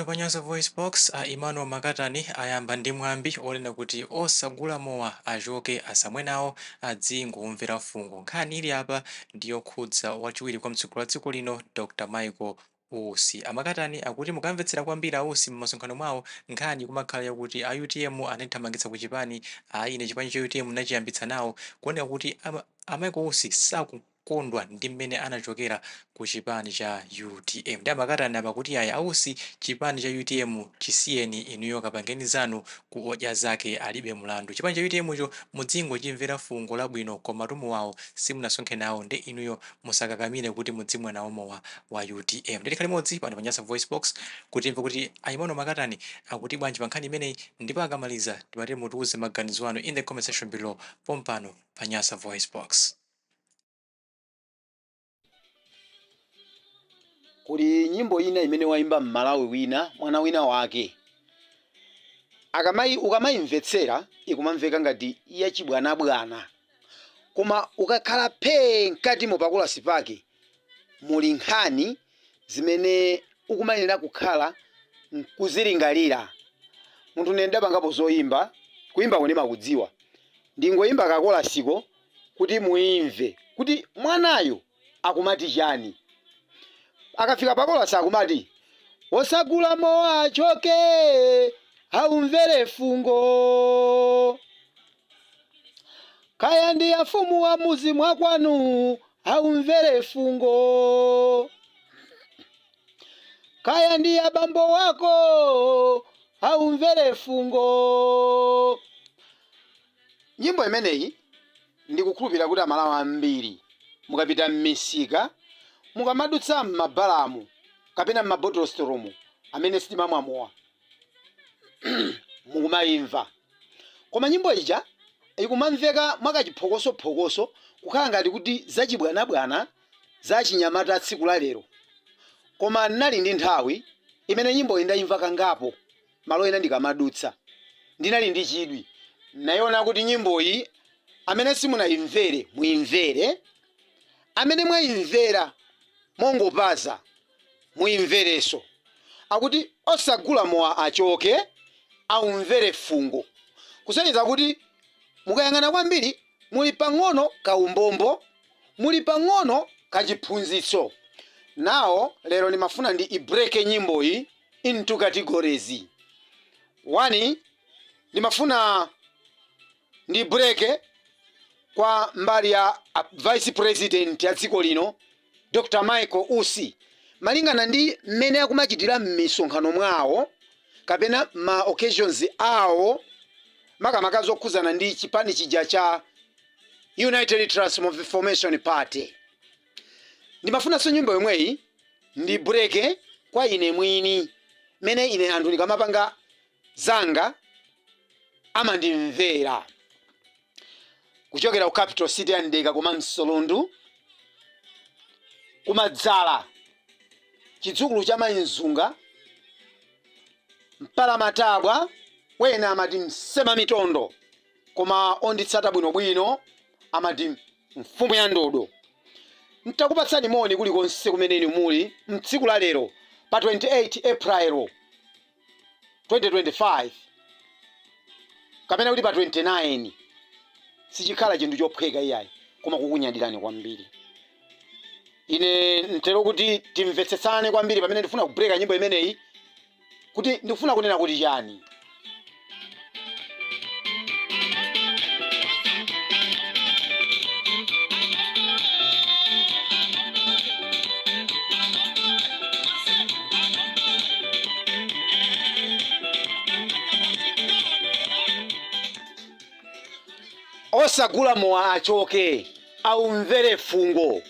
Pa Nyasa VoiceBox, a Emmanuel Makatani ayamba ndi mwambi onena kuti osagula mowa achoke asamwe nawo, adzingomvera fungo. Nkhani ili apa ndi yokhudza wachiwiri kwa mtsogoleri wa dziko lino, Dr Michael Usi. A Makatani akuti mukamvetsera kwambiri a Usi m'masonkhano mwawo, nkhani ikumakhala yakuti a utm anandithamangitsa ku chipani, ayi ine chipani cha utm ndinachiyambitsa nawo, kuoneka kuti a Michael Usi sakukondwa ndi mmene anachokera ku chipani cha utm. Ndiye a Makatani apa akuti ayi, a Usi chipani cha utm chisiyeni inuyo kapangeni zanu ku Odya Zake Alibe Mlandu. Chipani cha utm cho mudzingochimvera fungo labwino komatu mowawo simunasonkhe nawo nde inuyo musakakamire kuti mudzimwa nawo mowa wa utm. Ndiye tikhale limodzi pano pa Nyasa VoiceBox kuti timve kuti a Emmanuel Makatani akuti bwanji pa nkhani imeneyi ndipo akamaliza timati mutiuze maganizo anu in the comment section below pompano pa Nyasa VoiceBox. Kuli nyimbo ina imene waimba Mmalawi wina, mwana wina wake. Akamai ukamayimvetsera ikumamveka ngati yachibwanabwana. Koma ukakhala phee mkatimo pakolasi pake muli nkhani zimene ukumayenera kukhala nkuzilingalira. Munthu ine ndidapangapo zoyimba, kuyimbako ndimakudziwa. Ndingoyimba kakolasiko kuti muimve kuti mwanayo akumati chani. Akafika pakolasi akumati, Osagula mowa achoke, aumvere fungo. Kaya ndi afumu a mudzi mwakwanu, aumvere fungo. Kaya ndi abambo wako, aumvere fungo. Nyimbo imeneyi ndikukhulupirira kuti Amalawi ambiri mukapita m'misika, mukamadutsa m'mabalamu kapena m'mabottle store amene sitimamwa mowa, mukumayimva. Koma nyimbo ija ikumamveka mwakachiphokosophokoso kukhala ngati kuti zachibwanabwana za achinyamata a tsiku la lero. Koma ndinali ndi nthawi imene nyimboyi ndayimva kangapo malo ena ndikamadutsa. Ndinali ndi chidwi. Ndinayiona kuti nyimboyi amene simunayimvere muyimvere, amene mwayimvera mongopaza muyimverenso. Akuti osagula mowa achoke, aumvere fungo. Kusonyeza kuti mukayang'ana kwambiri muli pang'ono kaumbombo, muli pang'ono kachiphunzitso. Now lero ndimafuna ndi ibreke nyimboyi into categories. 1 ndimafuna ndi breke kwa mbali ya vice president ya dziko lino Dr Michael Usi malingana ndi mmene akumachitira m'misonkhano mwawo kapena ma occasions awo makamaka zokhuzana ndi chipani chija cha United Transformation Party. Ndimafunanso nyimbo yomweyi ndi breke kwa ine mwini mene ine anthu ndikamapanga zanga amandimvera. Kuchokera ku capital city ya Mdeka komanso Lundu kumadzala chidzukulu cha mayi Mzunga mpalamatabwa wena amati msema mitondo koma onditsata bwinobwino amati mfumu ya ndodo. Ntakupatsani moni kulikonse kumene inu muli mtsiku la lero pa 28 April 2025 kapena kuti pa 29 sichikhala chinthu chophweka iyayi koma kukunyadirani kwambiri ine ntero kuti timvetsetsane kwambiri pamene ndifuna kubreka nyimbo imeneyi kuti ndikufuna kunena kuti chani. Osagula mowa achoke, aumvere fungo.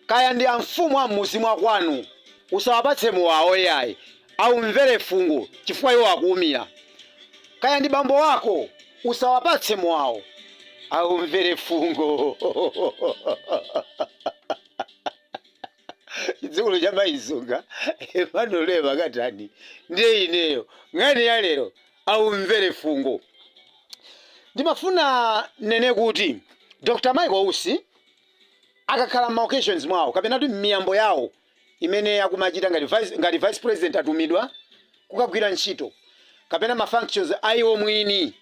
Kaya ndi amfumu a m'mudzi mwakwanu, usawapatse mowawo iyayi, aumvere fungo chifukwa iwo akuumira. Kaya ndi bambo wako, usawapatse mowawo, aumvere fungo. Chidzukulu cha mayi Mzunga, Emmanuel Makatani, ndiye ineyo. Nkhani ya lero, aumvere fungo. Ndimafuna nnene kuti Dr. Michael Usi akakhala m'ma occasions mwawo kapena kuti m'miyambo yawo imene akumachita ngati vice president atumidwa kukagwira ntchito kapena ma functions a iwo mwini,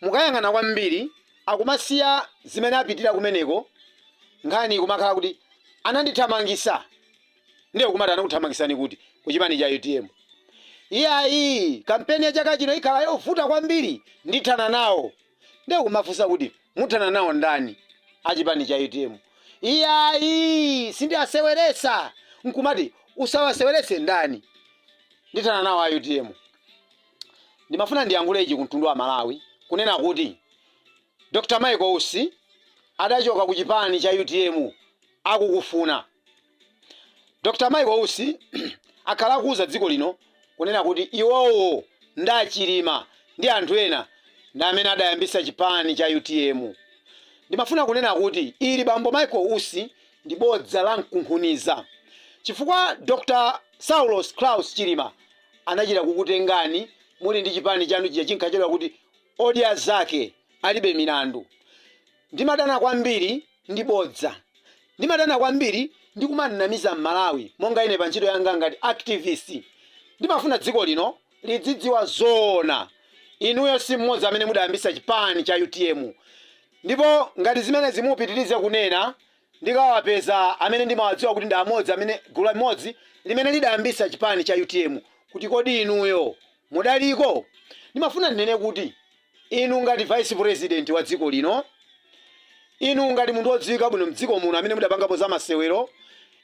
mukayang'ana kwambiri akumasiya zimene apitira kumeneko. Nkhani kumakhala kuti anandithamangisa, ndiye kumati anakuthamangisani kuti? Kuchipani cha UTM. Iyayi, kampeni ya chaka chino ikhala yovuta kwambiri, ndithana nawo. Ndiye kumafunsa kuti muthana nawo ndani? Achipani cha UTM. Iyayi, sindiaseweresa. Nkumati usawasewerese ndani? Ndithana nawo a UTM. Ndimafuna ndiyankhule ichi ku mtundu wa Malawi, kunena kuti Dr Michael Usi adachoka ku chipani cha UTM akukufuna. Dr Michael Usi akhala akuuza dziko lino kunena kuti iwowo ndi Achilima ndi anthu ena ndi amene adayambisa chipani cha UTM. Ndimafuna kunena kuti ili, bambo Michael Usi, ndi bodza la mkunkhuniza, chifukwa Dr Saulos Klaus Chilima anachita kukutengani muli ndi chipani chanu chija chinkachedwa kuti Odya Zake Alibe Milandu. Ndimadana kwambiri ndi bodza, ndimadana kwambiri ndi kumanamiza Mmalawi. Monga ine pa ntchito yanga ngati activist, ndimafuna dziko lino lidzidziwa zoona. Inuyo si mmodzi amene mudayambisa chipani cha UTM, ndipo ngati zimene zimupitirize kunena, ndikawapeza amene ndimawadziwa kuti ndi amodzi amene gulu limodzi limene lidayambisa chipani cha UTM, kuti kodi inuyo mudaliko? Ndimafuna ndinene kuti inu ngati vice president wa dziko lino, inu ngati munthu wodziwika bwino mdziko muno amene mudapangapo za masewero,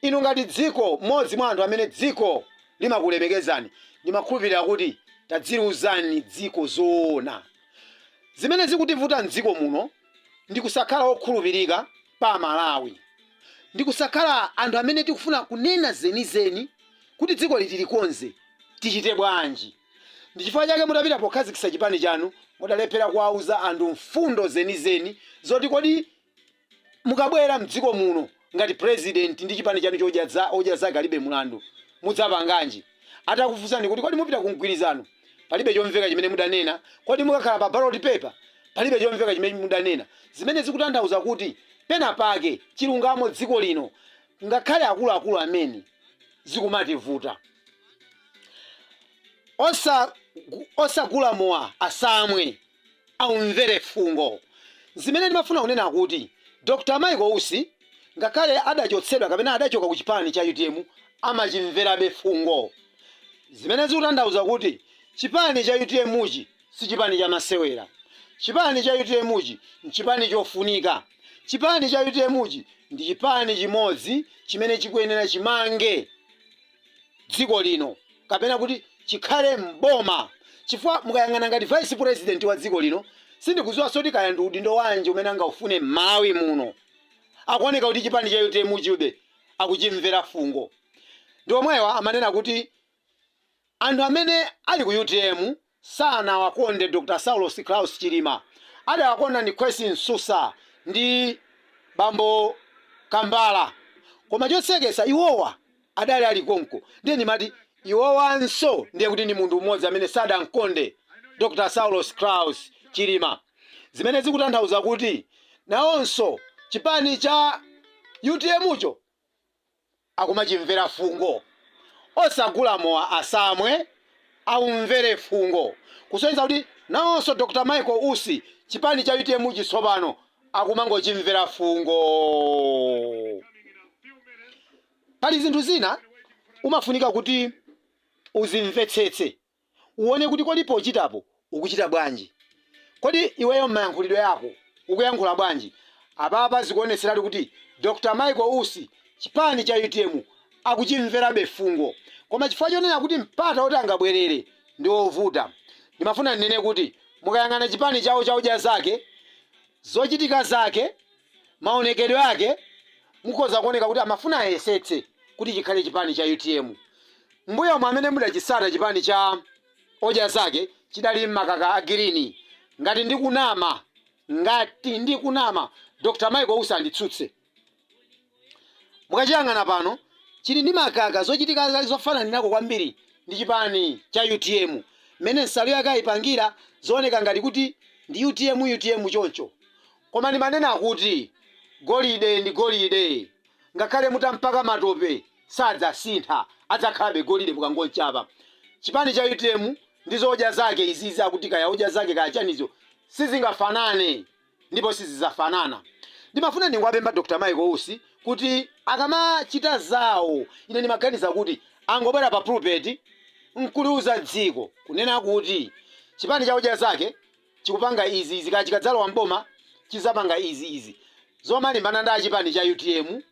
inu ngati dziko mmodzi mwa anthu amene dziko limakulemekezani, ndimakhulupirira kuti tadziuzani dziko zoona. Zimene zikutivuta mdziko muno ndi kusakhala okhulupirika pa Malawi, ndi kusakhala anthu amene tikufuna kunena zenizeni kuti dziko litilikonze tichite bwanji. Ndi chifukwa chake mutapita pokhazikitsa chipani chanu mudalephera kuwauza anthu mfundo zenizeni zoti kodi mukabwera mdziko muno ngati president ndi chipani chanu chodya Odya Zake Alibe Mulandu mudzapanganji. Atakufunsani kuti kodi mupita ku mgwirizano, palibe chomveka chimene mudanena. Kodi mukakhala pa ballot paper, palibe chomveka chimene mudanena, zimene zikutanthauza kuti pena pake chilungamo dziko lino ngakhale akuluakulu amene zikumativuta. Osagula mowa asamwe, aumvere fungo. Zimene ndimafuna kunena kuti Dr Michael Usi, ngakhale adachotsedwa kapena adachoka ku chipani cha UTM, amachimverabe fungo, zimene zikutanthauza kuti chipani cha UTM-chi si chipani cha masewera. Chipani cha UTM-chi nchipani chofunika. Chipani cha UTM-chi ndi chipani chimodzi chimene chikuyenera chimange dziko lino kapena kuti chikhale mboma, chifukwa mukayang'ana ngati vice president wa dziko lino, sindikudziwa soti kaya ndi udindo wanji umene angaufune m'Malawi muno. Akuoneka kuti chipani cha UTM chube akuchimvera fungo. Ndi omwewa amanena kuti anthu amene ali ku UTM sanawakonde Dr Saulos Klaus Chilima, adawakonda ndi Kwesi Msusa ndi bambo Kambala, koma chosekesa iwowa adali ali konko. Ndiye ndimati iwowanso ndiye kuti ndi munthu mmodzi amene sadamkonde Dr Saulos Klaus Chilima, zimene zikutanthauza kuti nawonso chipani cha UTM-cho akumachimvera fungo. Osagula mowa asamwe, aumvere fungo, kusonyeza kuti nawonso Dr Michael Usi chipani cha UTM chitsopano akumangochimvera fungo. Pali zinthu zina umafunika kuti uzimvetsetse, uone kuti kodi pochitapo ukuchita bwanji, kodi iweyo m'mayankhulidwe yako ukuyankhula bwanji? Apapa zikuonetseratu kuti Dr Michael Usi chipani cha UTM akuchimverabe fungo, koma chifukwa chonena kuti mpata woti angabwerere ndi wovuta. Ndimafuna ndinene kuti mukayang'ana chipani chawo cha Odya Zake, zochitika zake, maonekedwe ake, mukhoza kuoneka kuti amafuna ayesetse kuti chikhale chipani cha UTM. Mbuyomu amene mudachisata chipani cha Odya Zake chidali m'makaka a green. Ngati ndikunama, Dr Michael Usi anditsutse. Mukachiyang'ana pano chili ndi makaka, zochitika zake zofananirako kwambiri ndi chipani cha UTM. Mmene nsalu yake ayipangira zooneka ngati kuti ndi UTM, UTM choncho. Koma ndimanena kuti golide ndi golide, ngakhale mutampaka matope sadzasintha, adzakhalabe golide mukangochapa. Chipani cha UTM ndi zodya zake izizi, akuti kaya odya zake kaya chanizo, sizingafanane ndipo sizizafanana. Ndimafuna ndingwapempha Dr Michael Usi kuti akamachita zawo, ine ndimaganiza kuti angobwera pa pulpit nkuliuza dziko kunena kuti chipani cha odya zake chikupanga izi izi, kaya chikadzalowa mboma chizapanga izi izi. Zomalimbana ndi achipani cha UTM,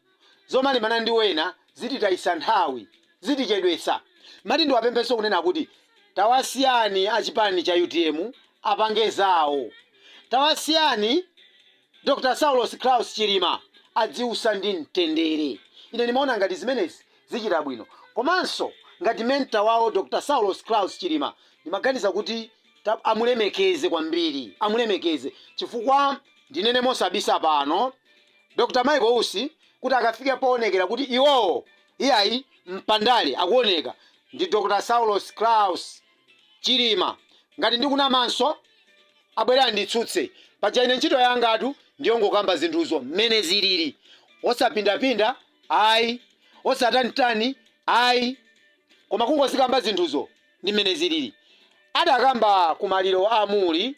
zomalimbana ndi wena, zititayisa nthawi, zitichedwetsa. Mati ndiwapemphenso kunena kuti tawasiyani achipani cha UTM apange zawo, tawasiyani Dr Saulos Klaus Chilima adziusa ndi mtendere. Ine ndimaona ngati zimenezi zichita bwino. Komanso ngati mentor wawo Dr Saulos Klaus Chilima, ndimaganiza kuti amulemekeze kwambiri, amulemekeze, chifukwa ndinene mosabisa pano, Dr Michael Usi kuti akafike poonekera kuti iwowo iyayi mpandale akuoneka ndi Dr Saulos Klaus Chilima. Ngati ndikunamanso, abwere anditsutse. Paja ine ntchito yangatu ndiyongokamba zinthuzo mmene zilili, osapindapinda ayi, osatanitani ayi, koma kungozikamba zinthuzo ndi mmene zilili. Adakamba kumaliro a Muli,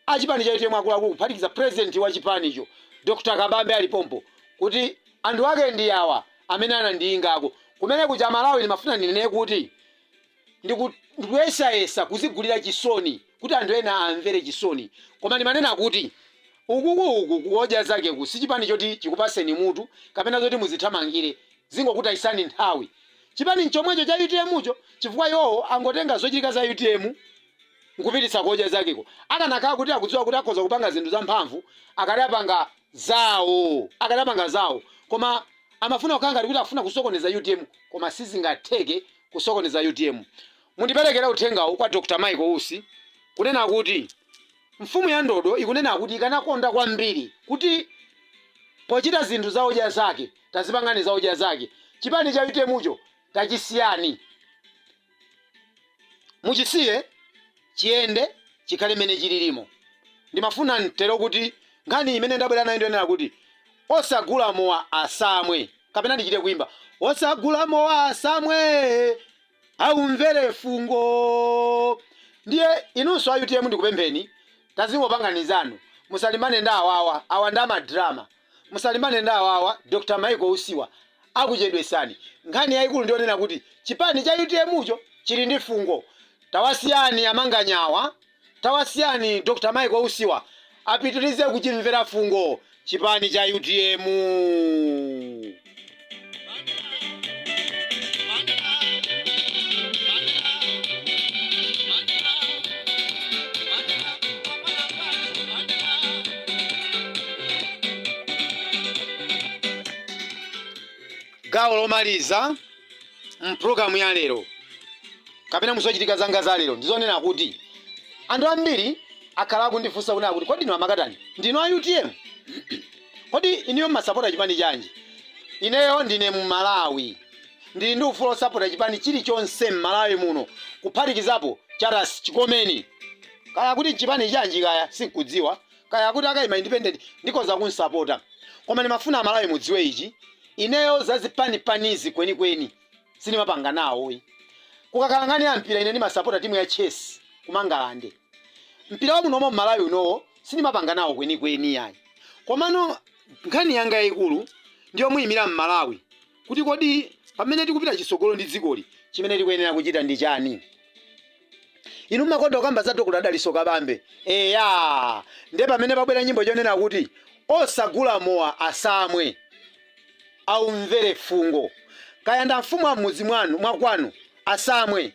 achipani cha UTM akuluakulu kuphatikiza president wa chipanicho Dr Kabambe alipompo, kuti anthu ake ndi awa amene anandiyingako kumene kuja. Malawi, ndimafuna ndinene kuti ndikuyesayesa kuzigulira chisoni kuti anthu ena amvere chisoni, koma ndimanena kuti ukuku uku kuodya zakeku si chipani choti chikupaseni mutu kapena zoti muzithamangire, zingokutayisani nthawi. Chipani nchomwecho cha UTM cho, chifukwa iwowo angotenga zochitika za UTM nkupititsa kuodya zakeko. Akanakhala kuti akudziwa kuti akhoza kupanga zinthu zamphamvu, akadapanga zawo, akadapanga zawo, koma amafuna kukhala ngati kuti afuna kusokoneza UTM, koma sizingatheke kusokoneza UTM. Mundiperekere uthengawu kwa Dr Michael Usi kunena kuti mfumu ya ndodo ikunena kuti ikanakonda kwambiri kuti pochita zinthu za odya zake, tazipangani za odya zake, chipani cha UTM cho tachisiyani, muchisiye chiyende, chikhale mmene chililimo. Ndimafuna mtero kuti nkhani imene ndabwera nayo ndionera kuti osagula mowa asamwe, kapena ndichite kuimba: "Osagula mowa asamwe, aumvere fungo." Ndiye inunso a UTM, ndikupempheni, tazingopanganizanu, musalimbane ndi awawa, awa ndi amadrama. Musalimbane ndi awawa, Dr Michael Usiwa akuchedwesani. Nkhani yayikulu ndionena kuti chipani cha UTM cho chili ndi fungo. Tawasiyani amanganyawa, tawasiyani Dr Michael Usiwa apitirize kuchimvera fungo chipani cha UTM. Gawo lomaliza mpulogalamu ya lero kapena muzochitika zanga za lero ndizonena kuti anthu ambiri akhala akundifunsa kunena kuti, "Kodi inu amakatani ndinu a UTM? Kodi inuyo mmasapota chipani chanji?" Ineyo ndine Mmalawi, ndili ndi ufulu osapota chipani chilichonse Mmalawi muno, kuphatikizapo Charles Chikomeni. Kaya kuti chipani chanji, kaya sinkudziwa, kaya kuti akayima independent, ndikhoza kunsapota. Koma ndimafuna Amalawi mudziwe ichi: ineyo zazipanipanizi kwenikweni sindimapanga nawo. Kukakhala nkhani ya mpira, ine ndimasapota timu ya Chess kumangalande. Mpira wa munomo Mmalawi unowo sindimapanga nawo kwenikweni yayi. Komano nkhani yanga yayikulu ndiyomuyimira Mmalawi kuti kodi pamene tikupita chitsogolo ndi dzikoli, chimene tikuyenera kuchita ndi chani? Inu mmakonda kukamba za Dr Daliso Kabambe. Eya, nde pamene pabwera nyimbo chonena kuti osagula mowa asamwe, aumvere fungo, kaya ndi amfumu amudzi mwanu mwakwanu asamwe,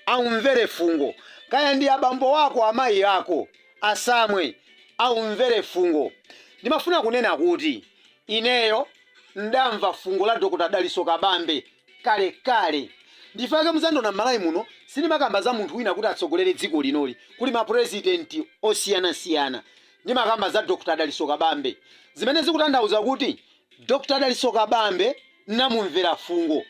aumvere fungo, kaya ndi abambo wako, amayi ako asamwe, aumvere fungo. Ndimafuna kunena kuti ineyo ndamva fungo la Dr Daliso Kabambe kalekale. Ndifake muzandiona M'malawi muno sindimakamba za munthu wina kuti atsogolere dziko linoli, kuli mapurezidenti osiyanasiyana. Ndimakamba za Dr Daliso Kabambe, zimene zikutanthauza kuti Dr Daliso Kabambe namumvera fungo.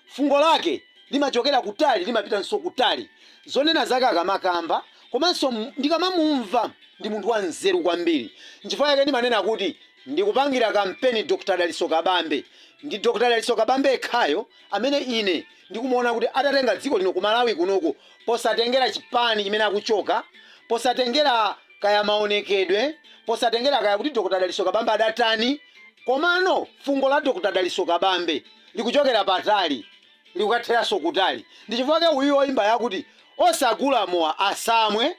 Fungo lake limachokera kutali, limapitanso kutali. Zonena zake akamakamba komanso ndikamamumva, ndi munthu wanzeru kwambiri. Nchifukwa chake ndimanena kuti Ndikupangira kampeni Dr Dalitso Kabambe. Ndi Dr Dalitso Kabambe yekhayo amene ine ndikumuona kuti atatenga dziko lino ku Malawi kunoko, posatengera chipani chimene akuchoka, posatengera kaya maonekedwe, posatengera kaya kuti Dr Dalitso Kabambe adatani, komano fungo la Dr Dalitso Kabambe likuchokera patali likukatheranso kutali. Ndi chifukwa chake uyu woyimba yakuti osagula mowa asamwe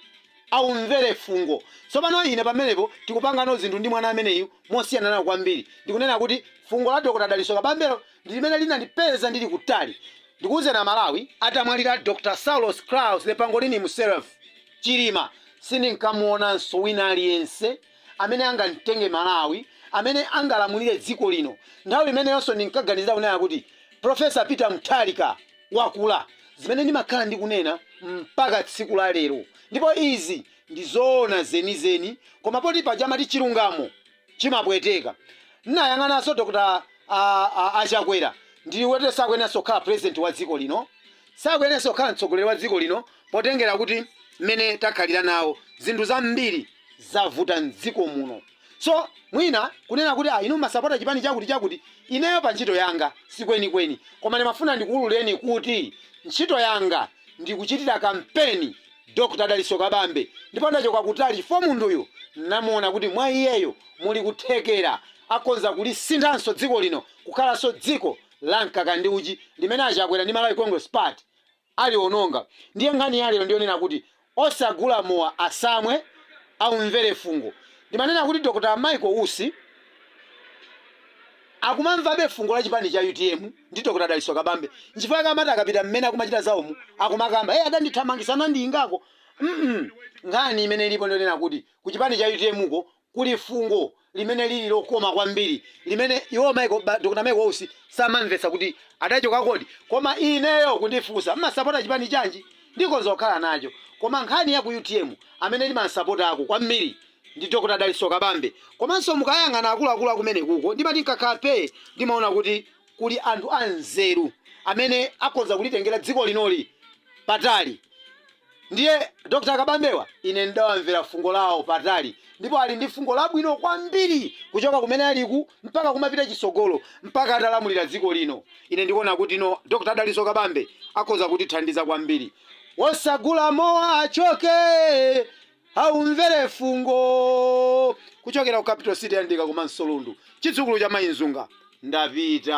aumvere fungo. Tsopano ine pamenepo tikupangano zinthu ndi mwana ameneyu mosiyana nawo kwambiri. Ndikunena kuti fungo la Dr Dalitso Kabambelo ndi limene linandipeza ndili kutali. Ndikuwuzeni Amalawi, atamwalira Dr Saulos Klaus the Pangolini himself Chilima, sindinkamuonanso wina aliyense amene angamtenge Malawi, amene angalamulire dziko lino. Nthawi imeneyonso ndinkaganizira kunena kuti Professor Peter Mutharika wakula, zimene ndimakhala ndikunena mpaka tsiku la lero, ndipo izi ndi zoona zenizeni. Koma poti paja amati chilungamo chimapweteka, nnayang'ananso Dr Achakwera ndi woti sakuyeneranso kukhala president wa dziko lino, sakuyeneranso kukhala mtsogoleri wa dziko lino, potengera kuti mmene takhalira nawo zinthu zambiri zavuta mdziko muno. So mwina kunena kuti inu masapota chipani chakuti chakuti, ineyo pa ntchito yanga sikwenikweni, koma ndimafuna ndikuwululeni kuti ntchito yanga ndikuchitira kampeni Dr Dalitso Kabambe, ndipo ndachoka kutali chifukwa munthuyu namuona kuti mwa iyeyo muli kuthekera, akonza kulisinthanso dziko lino kukhalanso dziko la mkaka ndi uchi limene Achakwera ndi Malawi Congress Party aliwononga. Ndiye nkhani ya lero ndiyonena kuti osagula mowa asamwe aumvere fungo. Ndimanena kuti Dr Michael Usi akumamvabe fungo la chipani cha UTM ndi Dr Dalitso Kabambe. Nchifukwa chake amati akapita mmene akumachita zawomu akumakamba, "Hey, adandithamangisa ndingako." Nkhani imene ilipo ndiyonena kuti ku chipani cha UTM ko kuli fungo limene lili lokoma kwambiri, limene iwo Dr Michael Usi samamvetsa kuti adachoka kodi. Koma ineyo kundifunsa mmasapota chipani chanji, ndikonza kukhala nacho, koma nkhani ya ku UTM amene ndimasapota ako kwambiri ndi Dr Dalitso Kabambe. Komanso mukayang'ana akuluakulu akumene kuko, ndimati nkakhala pe ndimaona kuti kuli anthu anzeru amene akhoza kulitengera dziko linoli patali. Ndiye Dr Kabambewa ine ndawamvera fungo lawo patali, ndipo ali ndi fungo labwino kwambiri kuchoka kumene aliku mpaka kumapita chisogolo, mpaka atalamulira dziko lino. Ine ndikuona kuti no, Dr Dalitso Kabambe akhoza kutithandiza kwambiri. Wosagula mowa achoke aumvere fungo. Kuchokera ku capital city ya Ndika komanso Lundu, chidzukulu cha Mayinzunga, ndapita.